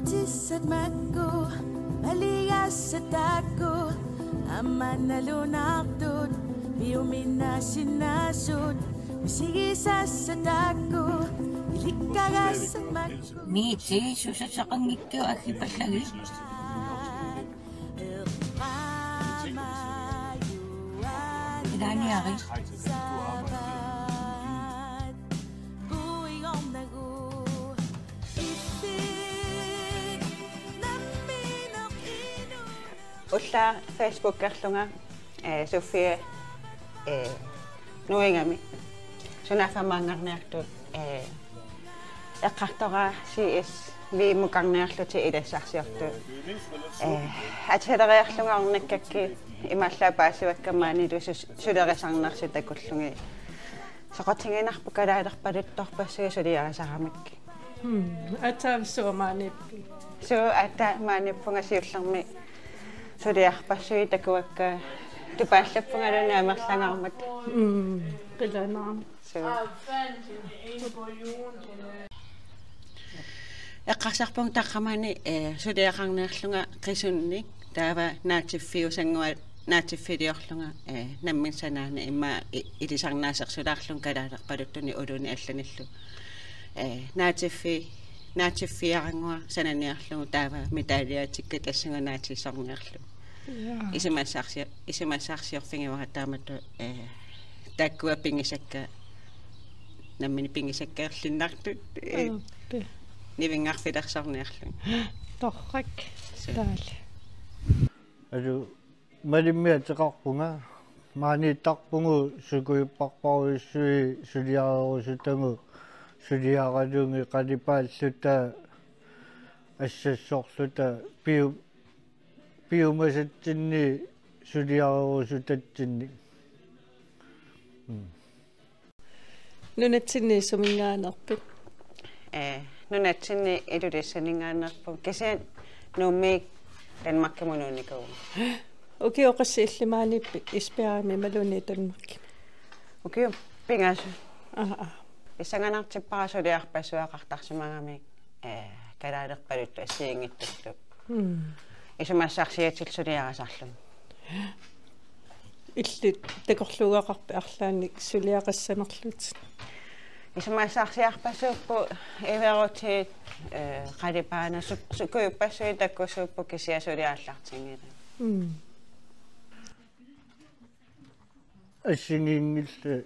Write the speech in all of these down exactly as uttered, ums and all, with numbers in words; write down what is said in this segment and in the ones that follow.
Tissat makku, maligassat taakku, aamma nalunartut, piuminnaassinnaasut, misigisassat taakku, ilikkagassat makku. Miiti, susassaqanngitsoq aggippallagit. Ilaaniari. Ulla Facebookerlunga, eh, Sofie, eh, nuigami. Sunaaffa maanngarniartut, eh, eqqartoraa C S V-mukarniarlutik ilassarsiortut. Eh, atusaleriarlunga ornikkakkit imaallaat paasivakka maanilu sus-, sulerisarnersut takullugit. Soqutiginarpoq kalaalerpaluttorpassuit suliarisaramikku. Hmm, aatsaavissua maaniippiuk? Suu, aatsaat maaniippunga, siullermik suliarpassuit takuakka, tupaallappungaluunniit amerlangaarmata. Hmm, qilanaarmi. Suu. Eqqarsarpunga taqqamani, eh, suliaqarniarlunga qisunnik, taava naatsiffiusannguaq, naatsiffiliorlunga, eh, nammineq sanaani immaqa i-, ilisarnaasersulaarlunga kalaalerpaluttunik uluni allanillu. Eh, naatsiffi-, naatsiffiarannguaq sananiarlugu taava medaljetikka tassunga naatsissorniarlugu. Jaa. Isumassarsi-, isumassarsiorfigaara taamatut, eh, taakkua pigisakka, nammineq pigisakka erlinnartut, eh, Aappi. Nivinngarfilersorniarlugit. Torrak. Suu. Taali. Alu, Malimmi ateqarpunga, maaniittarpugut sukujupparparujussuit suliarerusutagut, suliaralugit qalipaalluta assassorluta piu-, piumasatsinnik suliarerusutatsinnik. Mm. Nunatsinni suminngaanneerpit? Eh, nunatsinni Ilulissaninngaanneerpunga, kisianni Nuummiit Danmarkimut nuunnikuuvunga. Ukioq qassit illit maaniippit, Esbjergimi imaluunniit Danmarkimi? Ukiut pingasut. Aa, aa. Pissanganartippara suliarpassuaqartarsimagamik, eh, kalaalerpaluttut assigiinngitsullu. Mm. Isumassarsiatillu suliarisarlugit. Illit takorluugaqarpit arlaannik suliaqassanerlutit? Isumassarsiarpassuupput, iverutit, eh, qalipaanat, su-, sukujuppassuit takusuupput, kisianni suliaq aallartinngilaq. Mm. Assigiinngillat.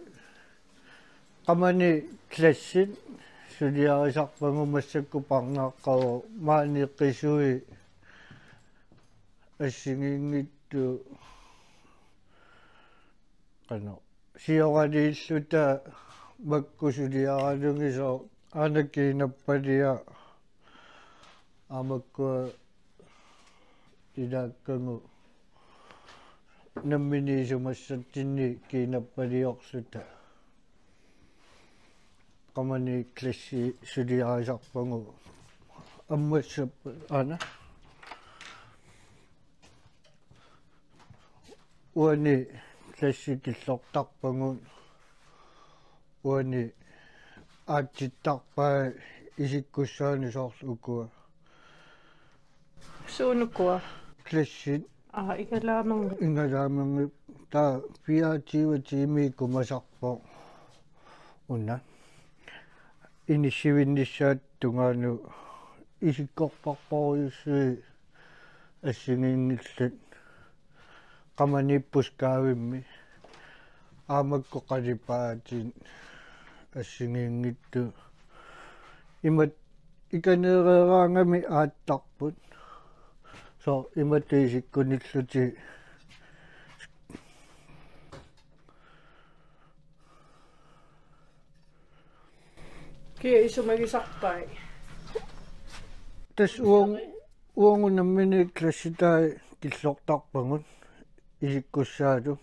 Qamani klassit suliarisarpagut, massakkut parnaaqqavoq, maani qisui assigiinngitsut, qanoq, sioraliilluta makku suliaralugisoq, aana kiinappaliaq, aamma makkua ilaakkagut nammineq isumassatsinnik kiinappaliorluta. Qamani klassi suliarisarpagut, ammassappat aana. Uani klassi killortarpagut, uani aatsittarpai isikkussaanut, soorlu ukua. Suunukua? Klassit. Aa, Igalaamerngit. Igalaamerngit. Taava fireogtyve tiimit kumasarpoq una. Inissivinnissaata tungaanut isikkorparparujussuit assigiinngillat. Qamani puskaavimmi. Aamma makku qalipaatit assigiinngitsut. Imatut ikaneereeraangamik aattarput. Soorlu imatut isikkunillutik. Kia isumagisarpai? Tassa uang-, uagut nammineq klassitai killortarpagut isikkussaalu.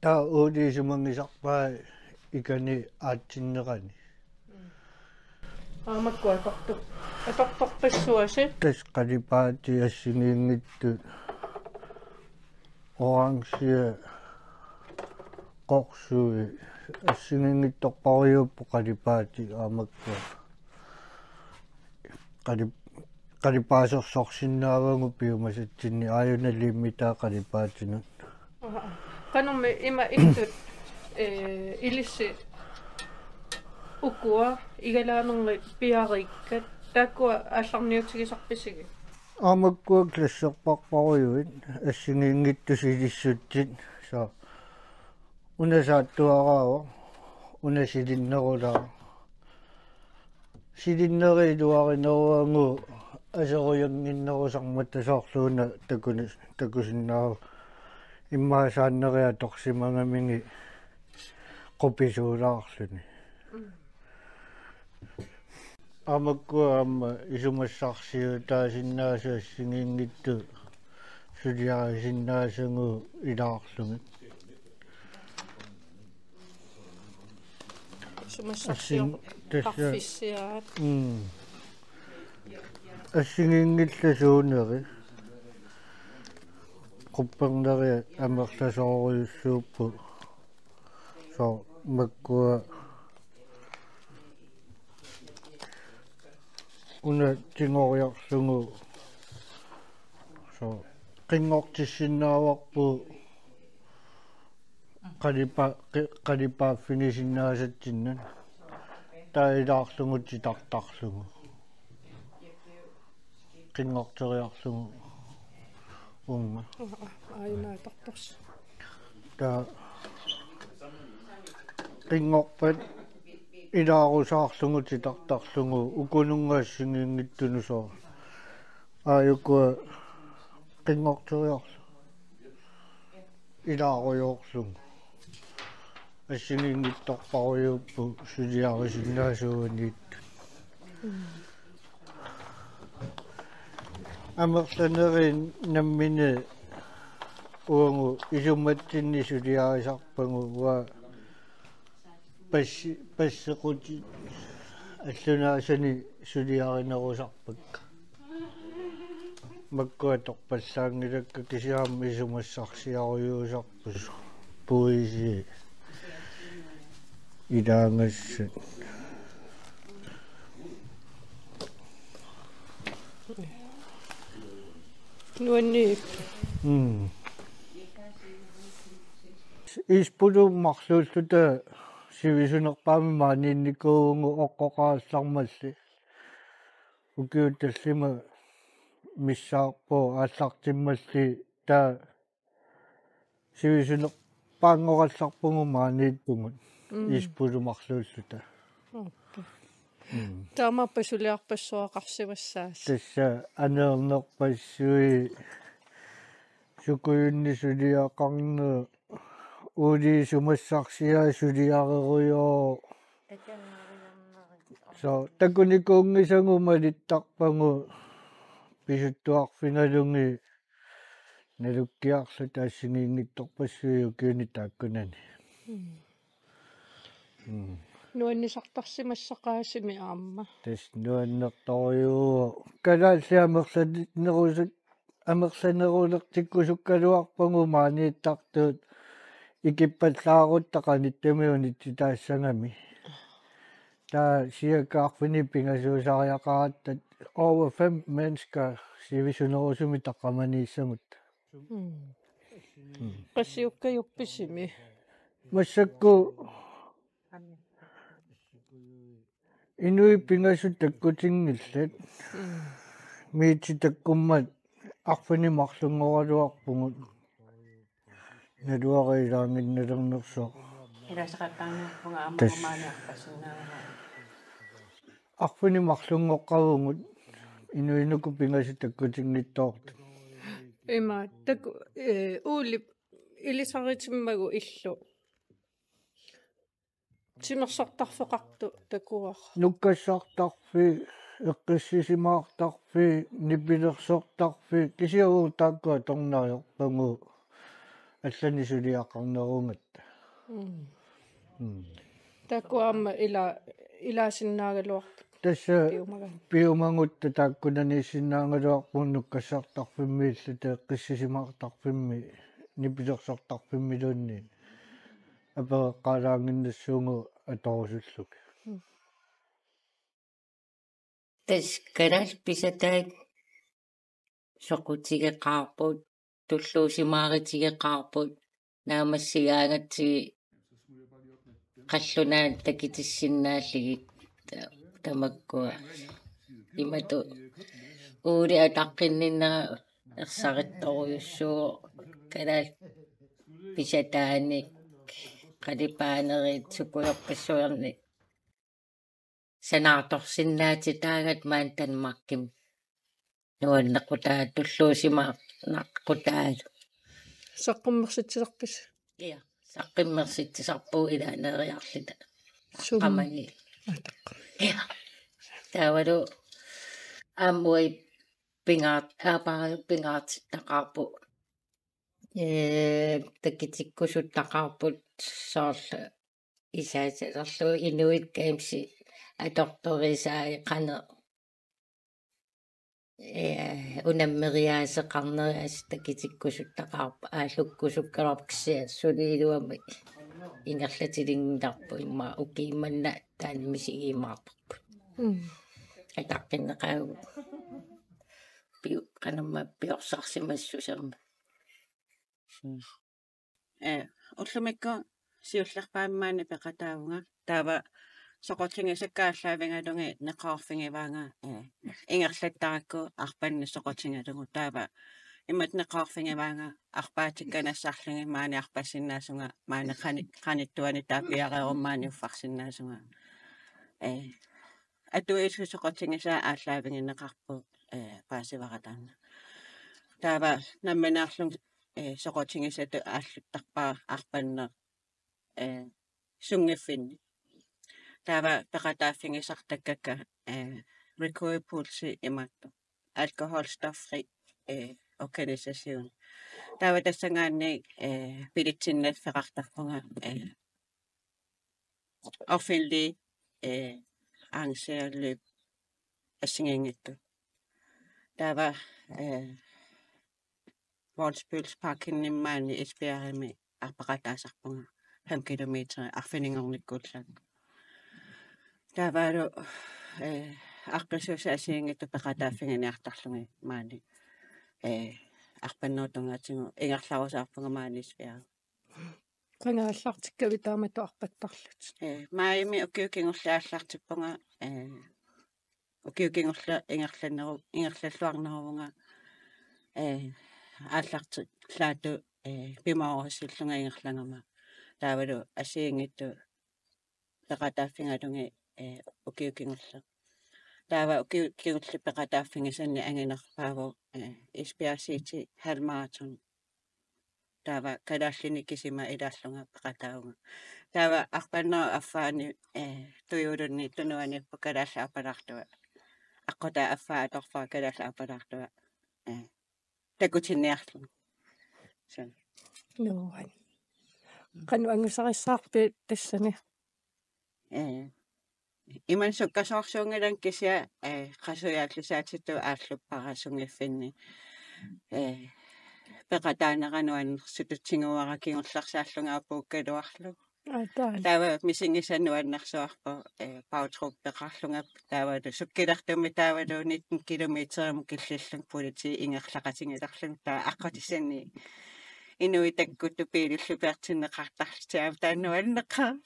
Taava Ole isumagisarpai ikani aatsinnerani. Aamma makku atortor-, atortorpassuasi? Tassa qalipaatit assigiinngitsut, orange, qorsui, assigiinngitsorpassuupput qalipaatit aamma makku. Qalip-, Qalipaasersorsinnaavagut piumasatsinni aajuna limmitaa qalipaatinut. Aha. Qanormi ima ittut, eh, ilissi ukua igalaanerni piariikkat taakkua aallarniutigisarpisigit? Aamakkua klasserparparujuit assigiinngitsut silissutsit, so una saattuaraavoq, una silinnerulaaq. Silinnerit iluarineruagut aserujannginnerusarmata soorlu una takuni-, takusinnaavoq immaqa saannerit atorsimagamigit qupisuulaarluni. Aamakkua aamma isumassarsiutaasinnaasut assigiinngitsut suliarisinnaasagut ilaarlugit. Assin-, tassa. Isumassarsiortarfissiaat. Mm. Assigiinngillat suuneri. Qupperneri amerlasoorujussuupput. So makkua una tigoriarlugu. So qinngortissinnaavagut qalipa-, qi-, qalipaaffigisinnaasatsinnik. Taava ilaarlugu titartarlugu. Qinngorteriarlugu uunga. Aajuna atortorsi. Taava qinngorpat ilaarusaarlugu titartarlugu ukununnga assigiinngitsunut, so aajukua qinngorteriarlugu ilaarujoorlugu. Assigiinngitsorparujuupput suliarisinnaasuaniittut. Amerlanerit nammineq uagut isumatsinni suliarisarpagut, uanga passi-, passequtit allunaasani suliarinerusarpakka. Makkua atorpallaanngilakka kisianni aamma isumassarsiarujuusarput puisi ilaagassat. Nuanniippoq. Mm. Isbulumut marluulluta sivisunerpaamik maaniinnikuuvugut oqqoqarallarmalli. Ukiut tallimat missaarput aallartimmalli, taava sivisunerpaanngorallarpugut maaniittugut. Mm. Isbulumut marluulluta. Aappi. Mm. Taamaappa suliarpassuaqarsimassaasoq. Tassa aneernerpassuit, sukujunnik suliaqarneq, uuli isumassarsiai suliarerujooq. So takunikuunngisagut malittarpagut pisuttuarfigalugit nalukkiarluta assigiinngitsorpassuit ukiuni taakkunani. Mm. Mm. Nuannisartarsimassaqaasimi aamma. Tassa nuannertorujuuvoq. Kalaallit amerlanerusak-, amerlanerulertikkusukkaluarpagut maaniittartut ikippallaarutta qanittumi unitsitaassagami. Taava siakka arfineq-pingasuusariaqaratta over fem mennesker sivisunerusumik taqqamaniissagutta. Mm. Mm. Qassiukkajuppisiuk? Massakkut inuit pingasut takkutinngillat. Mm. Miitsi takkummat arfineq-marlunngoraluarpugut. Naluara ilaannginnalernersoq. Ilaasaqattaarniarpunga aamma. Tassa. Maani arpasinnaavara. Arfineq-marlunngoqqavugut inuit uku pingasut takkutinngitsoortut. Ima, taku-, eh, Uulip ilisaritimmagu illu. Timersortarfeqartoq takuara. Nukkassartarfik, eqqissisimaartarfik, nipilersortarfik, kisianni uagut taakku atorneq ajorpagut allanik suliaqarnerugatta. Mm. Mm. Taakku aamma ila-, ilaasinnaagaluarput. Tassa piumagami. Piumagutta taakkunaniissinnaagaluarpugut nukkassartarfimmi illuta eqqissisimaartarfimmi nipilersortarfimmiluunniit apereqqaalaannginnassuugut atorusullugit. Mm. Tassa kalaallit pisataat soqutigeqaarput, tulluusimaarutigeqaarput, naammassigaangatsigit qallunaat takutissinnaallugit ta-, tamakkua. Imatut Ole ataqqinninnera ersarittorujussuuvoq, kalaallit pisataanik, qalipaanerit, sukuerpassuarnik sanaartorsinnaatitaagat maani Danmarkimi. Nuannequtaa tulluusimaarnaqutaalu. Saqqummersitsisarpisi? Ja, saqqummersitsisarpugut ilaanneeriarluta. Sum-, qamani. Ataq. Ja. Taavalu aamma uagut pingaart-, aappaagu pingaartittaqaarpugut. Ee, takutikkusuttaqaarput soorlu isaasalerlugu Inuit Gamesi atortorisai qanoq, ee, unammeriaaseqarneriaat takutikkusuttaqaarput, aallukkusukkaluarpoq kisianni suli iluamik ingerlatilinginnarpoq, immaqa ukiummanna taanna misigiumaarparput. Mm. Ataqqinneqaagut. Piu-, qanormaa piorsarsimassusermik. Mm. Eh, ullumikkut siullerpaamik maani peqataavunga. Taava soqutigisakka aallaavigalugit neqeroorfigivaanga, eh, ingerlattarakku arpanneq soqutigalugu. Taava imatut neqeroorfigivaanga arpaatikka nassarlugit maani arpassinnaasunga, maani qani-, qanittuani taava piareerummik maani uffarsinnaasunga. Eh, atuisut soqutigisaat aallaavigineqarput, eh, paasivara taanna. Taava nammineerlunga, eh, soqutigisatut aalluttarpara arpanneq, eh, sunngiffinni. Taava peqataaffigisartakkakka, eh, Recovery Pulse imaattoq, alkoholstoffri, eh, organisation. Taava tassanngaanniit, eh, billetsinnaffeqartarpunga, eh, offentlige, eh, arrangeret løb assigiinngitsut. Taava, eh, Vollsbølsparkimi maani Esbjergimi arpaqataasarpunga fem kilometer arfininngornikkullu. Taavalu, eh, aaqqissuussat assigiinngitsut peqataaffiginiartarlugit maani, eh, arpannerup tungaatigut ingerlarusaarpunga maani Esbjerg. Qanga aallartikkavit taamatut arpattarlutit? Eh, maajimi ukiut kingulliit aallartippunga, eh, ukiut kingulliit ingerlanneru-, ingerlalluarneruvunga, eh, aallartillaatut, eh, pimoorusullunga ingerlagama. Taavalu assigiinngitsut peqataaffigalugit, eh, ukiut kingulliit. Taava ukiut kingulliit peqataaffigisanni anginerpaavoq, eh, Esbjerg City Halvmarathon. Taava kalaallinik kisima ilaallunga peqataavunga. Taava arpannerup affaani, eh, Tujuulunni Tunuaniippoq kalaallit arpalaartua. Aqqutaa affaa atorfaa kalaallit arpalaartua. Eh, takutinniarlunga. Suu. Nuann. Qanoq angusarissaarpit tassani? Eh, imannak sukkasoorsuunngilanga kisianni, eh, qasujaarlusaatitut aalluppara sunngiffinni. Eh, peqataanera nuannersutut tiguara kingullersaallunga apuukkaluarlugu. Aa, taanna. Taava misigisaq nuannersuarpoq, eh, Bautrupeqarlunga taavalu sukkilertumik taavalu nitten kilometerimut killillunga politiit ingerlaqatigilerlunga taava aqqutissani inuit takkuttut biilillu peertinneqartarlutik, aamma taanna nuanneqaaq.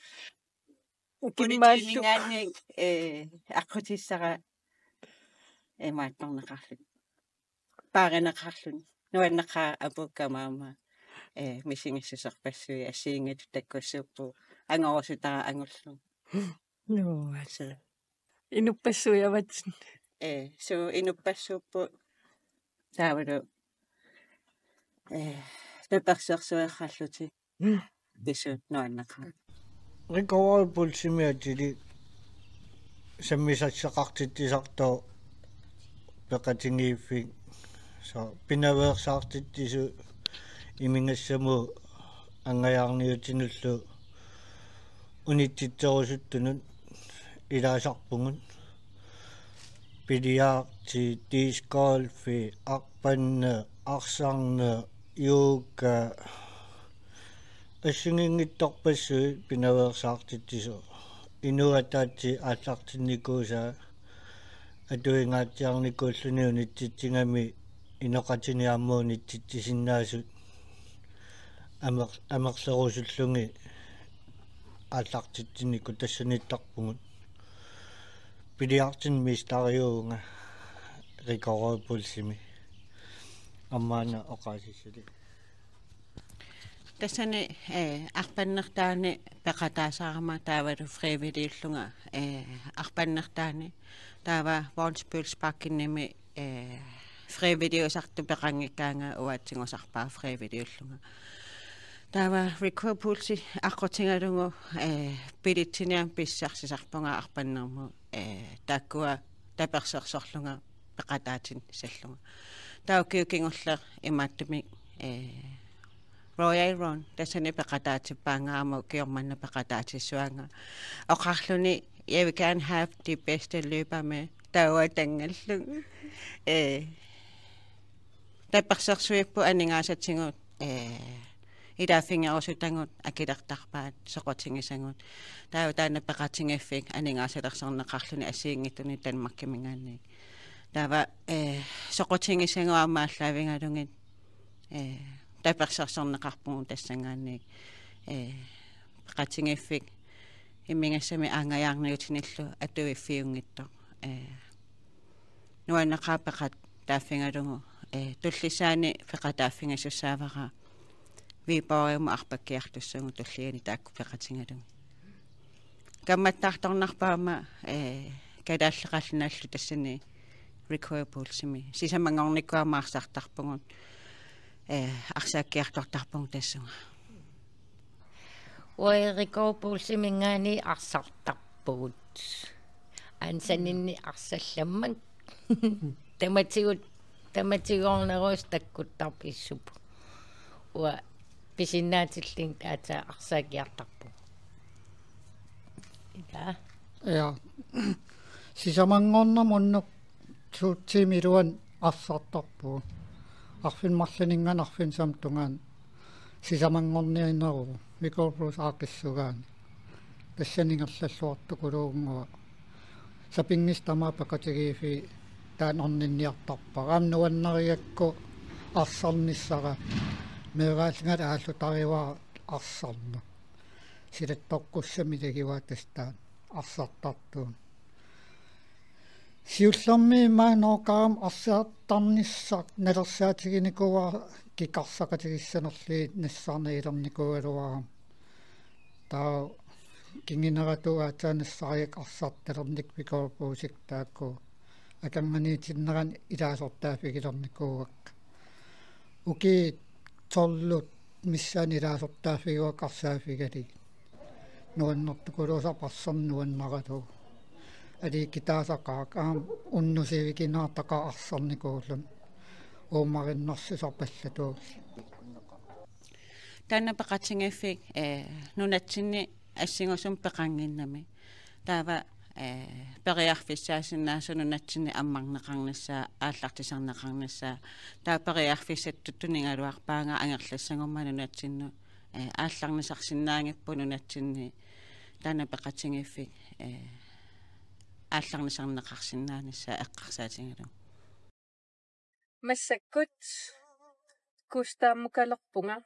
Kimmaallu. Politiininngaanniit, eh, aqqutissara imaattorneqarluni. Paarineqarluni. Nuanneqaaq apuukkama aamma, eh, misigissuserpassuit assigiinngitsut takkussuupput. Angorusutara angullugu. Nuann. Inuppassuit avatanni. Eh, suu inuppassuupput. Taavalu, eh, tapersersueqarlutik. Tissut nuanneqaaq. Recovery Pulsimi atilik sammisassaqartitsisartoq peqatigiiffik, soorlu pinaveersaartitsisut imigassamut angajaarniutinullu unittitserusuttunut ilaasarpugut. Billiardi, discgolfi, arpanneq, arsarneq, yoga. Assigiinngitsorpassuit pinaveersaartitsisut. Inuit ataatsip aallartinnikuusaa atuingaatsiarnikuulluni unittitsigami inoqatini aamma unitsitsisinnaasut amer-, amerlerusullugit aallartitsinikuusassaniittarpugut. Biliartinut mestariuvunga Rigorød Pulsimi. Aamma una oqaasissali. Tassani, eh, arpannertaani peqataasarama taavalu frivilliullunga, eh, arpannertaani taava Vognspølsbakkemimi, eh, frivilliusartut peqanngikkaanga uanga tigusarpara frivilliullunga. Taava Rigorød Pulsi aqqutigalugu, eh, bilitsini aamma pissarsisarpunga arpannermut, eh, taakkua tapersersorlunga peqataatinnissallugu. Taava ukioq kingulleq imaattumik, eh, Royal Run, tassani peqataatippaanga aamma ukioq manna peqataatissuanga. Oqarluni, "Jeg vil gerne have de bedste løbere med", taava tanngallugu. Eh, tapersersuipput aningaasatigut, eh, ilaaffigerusutagut, akilertarpaat, soqutigisagut. Taava taanna peqatigiiffik aningaasalersorneqarluni assigiinngitsunik Danmarkiminngaanniit. Taava, eh, soqutigisagut aamma aallaavigalugit, eh, tapersersorneqarpugut tassanngaanniit, eh, peqatigiiffik immigassamik aanngajaarniutinillu atuiffiunngitsoq. Eh, nuanneqaaq peqataaffigalugu, eh, tullissaani peqataaffigisussaavara Viborgimut arpakkiartussagut tulliani taakku peqatigalugit. Kammattartornarpoq aamma, eh, kalaallit qallunaatullu tassani Rigorød Pulsimi. Sisamanngornikkut aamma arsartarpugut, eh, arsaakkiartortarpugut tassunga. Uanga Rigorød Pulsiminngaanniit arsartarpugut. Ansaninni arsallammat. Tamatigut, tamatigoornerusut takkuttarput issupput. Uanga pisinnaatillugit aatsaat arsaakkiartarpugut. Ila. Ja. Sisamanngornermi unnuk to tiimit iluanni arsartarpugut. Arfineq-marlunninngaanniit arfineq-sisamat tungaanut sisamanngorniunneruvoq, Viggo Bruce aaqqissugaanni. Tassani ingerlalluartukuluunngua. Sapinngisaq tamaat peqatigiiffiit taanna orninniartarpara. Aamma nuannarigakku arsarnissara. Meeraallungali aallutarivaat arsarneq. Silattoqqussamik ilagivaa tassa taanna arsartartuuneq. Siullermik maani Norgemi arsartarnissaq nalersaatiginikuuara, kikkarsaqatigissanerlugit nassaarnaq ilernikuugaluarama. Taava kinguneratut aatsaat nassaarigakkit arsartalernikut Viggo Brucekut taakku akornanniitinnerani ilaasortaaffigilernikuuakka. Ukiut tolvit missaanni ilaasortaaffigivakka arsaaffigalugit. Nuannertukuluusarpoq arsarneq nuannaralugu. Aliikkutaasaqaaq aamma unnussivigineqartaqaaq arsarnikuulluni. Uummarinnarsisarpallatuulli. Taanna peqatigiiffik, eh, nunatsinni assingusumik peqannginnami. Taava, eh, periarfissaasinnaasoq nunatsinni ammarneqarnissaa, aallartisarneqarnissaa. Taava periarfissatut tunigaluarpaanga angerlassaguma nunatsinnut, eh, aallarnisarsinnaanngippoq nunatsinni taanna peqatigiiffik, eh, aallarnisarneqarsinnaanissaa eqqarsaatigalugu. Massakkut Gustavimukalerpunga.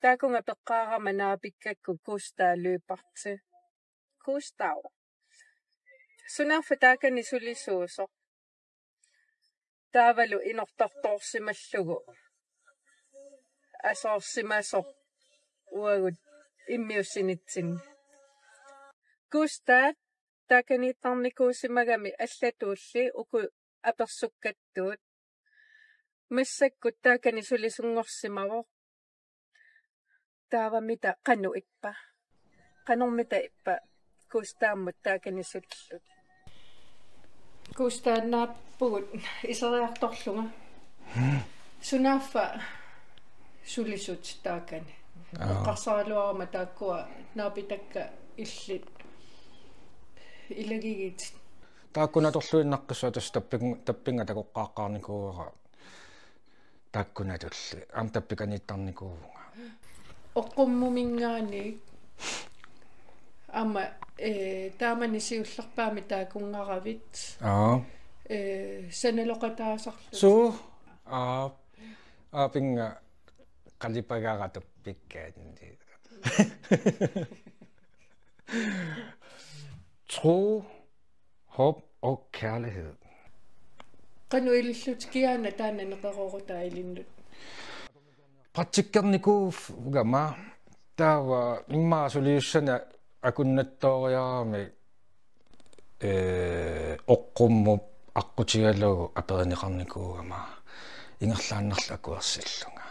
Taakunga peqqaarama naapikkakku Gustav Lyberth. Gustav. Sunaaffa taakani sulisuusoq? Taavalu inortortoorsimallugu asoorsimasoq uagut immiussinitsinni. Gustav, taakaniittarnikuusimagami allatuulli uku apersukkattut. Massakkut taakani sulisunngorsimavoq. Taava mita qanoq ippa? Qanormita ippa Gustavimut taakani sulillutit? Gustav, naappugut iseriartorlunga. Sunaaffa sulisutit taakani? Aa. Eqqarsaraluarama taakkua naapitakka illit ilagigitit. Taakkunatorluinnaqqissuaq tassa tapping-, tappinga takoqqaaqqaarnikuuara. Taakkunatulli aamma tappikaniittarnikuuvunga. Oqqummuminngaanniit aamma, eh, taamani siullerpaamik taakunngaravit. Aa. Eh, sanaloqataasarlutit. Suu. Aa, aa, pinga qalipagara tuppikkaanni. Tro, håb og kærlighed. Qanoq ilillutit kiaana taanna neqeroorutaa ilinnut? Praktikkernikuugama taava immaqa suliussani akunnattooriarami, ee, oqqummut aqqutigalugu aperineqarnikuugama ingerlaannarlu akuersillunga.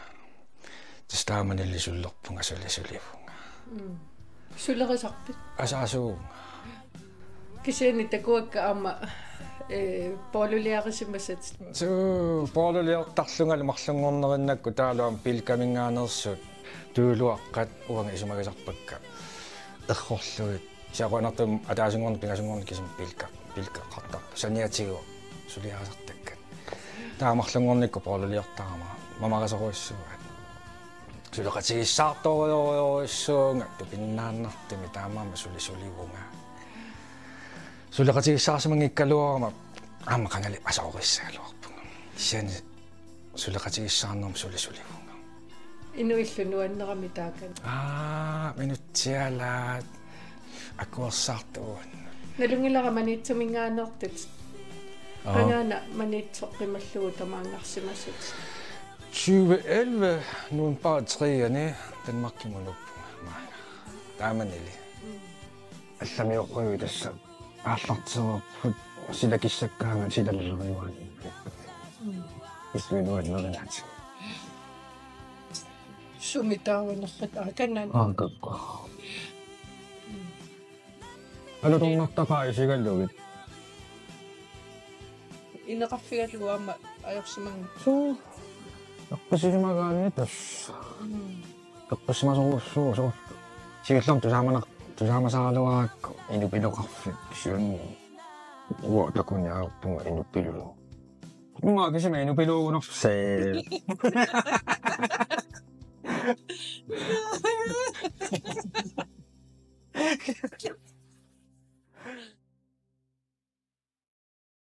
Tassa taamanili sulilerpunga suli sulivunga. Mm. Sulerisarpit? Asaasuuvunga. Kisianni takuakka aamma, ee, pooluliarisimasat. Suu, pooluliortarlungalu marlunngornerinnakku taavalu aamma Bilkaminngaanneersut tuuluaqqat uanga isumagisarpakka. Errorlugit. Kisianni qujanartumik ataasinngorneq pingasunngorneq kisimi Bilka, Bilkaqqartarpoq. Saniatigut suliarisartakkat. Taava marlunngornikkut pooluliortarama. Mamarisorujussuuaat. Suleqatigissaartorujorujussuunga tupinnaannartumik taamaammat suli sulivunga. Suleqatigissaarsimanngikkaluarama aamma qangali asaorissagaluarpunga. Kisianni suleqatigissaarnermut suli sulivunga. Inuillu nuannerami taakani. Aa, minutsialaat akuersaartuuan. Nalunngilara Maniitsuminngaanneertut. Aa. Qangaana Maniitsoq qimallugu tamaanngarsimasut. Tyve elleve, Nunbaa treani Danmarkimut nuuppunga maanga. Taamanili. Allamioqqujuit tassa aallartereerput sila kissakkaangat sila naleriuaani. Illuinuannerinaat. Sumi taava nerrit aakanan. Aakakku. Alutornartaqaat isigalugit. Ineqarfigalugu aamma ajorsimanngi. Suu. Eqqissisimagaanni tassa. Mm. Eqqissisimasorujussuuvoq soorlu. Siullermik tusaamanar-, tusaamasaraluarakku inupiloqarfik siunni. Uanga takuniarpunga inupilu. Uanga kisimi inupiluugunarsi.